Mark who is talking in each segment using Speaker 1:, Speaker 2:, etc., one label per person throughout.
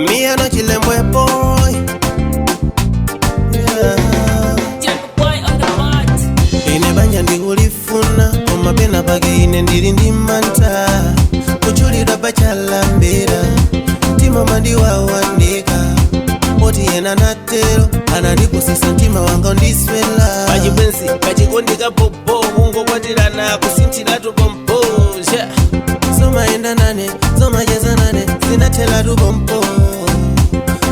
Speaker 1: Me and a Chilembwe boy. Yeah.
Speaker 2: Boy on the mat.
Speaker 1: Ine banja ndikulifuna koma pena pake ine ndili ndi mantha kuchulidwa pachalambira mtima mandiwawandika poti ena natero anandikusisa mtima wanga ndiswela
Speaker 3: Pachibwenzi kachikondi kapopo kungokwatirana kusinthiratu pompo yeah.
Speaker 1: Zomayenda nane, zomacheza nane, zinathelatu pompo.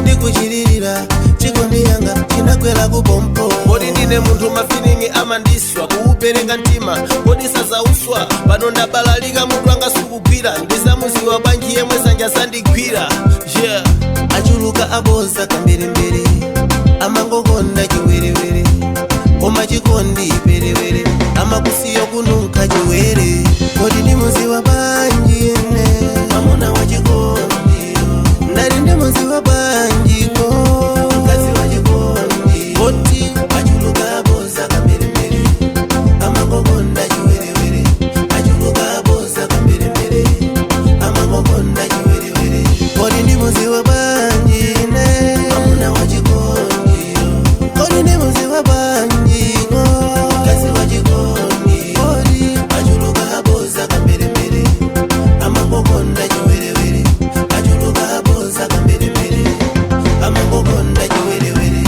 Speaker 1: Ndikuchililira chikondi yanga chinagwera kupompo.
Speaker 3: Kodi ndine munthu mafiningi amandiswa kuupereka mtima kodi sazauswa pano ndabalalika mutu anga sukugwira ndizamuziwa bwanji yemwe zanja zandigwira yeah.
Speaker 1: Achuluka aboza kamberembere, amangokonda chiwerewere, koma chikondi iperewere, amakusiya kununkha chiwere. Kodi ndimuziwa bwanji ine mwamuna wa chikondiyo? Ndali ndimuziwa bwanjiko mkazi wa chikondi? Koti achuluka aboza kamberembere, amangokonda chiwerewere. Achuluka aboza kamberembere, amangokonda chiwerewere. Kodi ndimuziwa bwanji ine mwamuna wa chikondiyo? Kodi ndimuziwa bwanjiko mkazi wa chikondi? Kodi achuluka aboza kamberembere, amangokonda chiwerewere. Achuluka aboza kamberembere, amangokonda chiwerewere.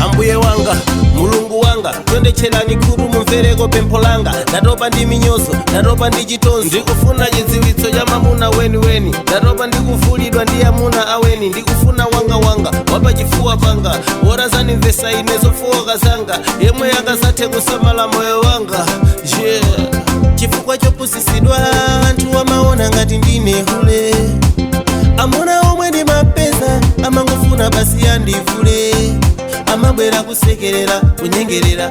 Speaker 3: Ambuye wanga, Mulungu wanga, tondetcherani khutu mumvereko pempho langa. Ndatopa ndi minyozo, ndatopa ndi chitonzo, ndikufuna chidziwitso cha mamuna weniweni. Ndatopa ndi kuvulidwa ndi amuna aweni. Ndikufuna wanga wanga wapachifuwa panga, worazanimvesa ine zofowoka zanga, yemwe akazathe kusamala moyo wanga, yeah.
Speaker 1: Chifukwa chopusisidwa anthu amaona ngati ndine hule. Amuna omwe ndimapeza amangofuna basi andivule, amabwera kusekerera, kunyengerera.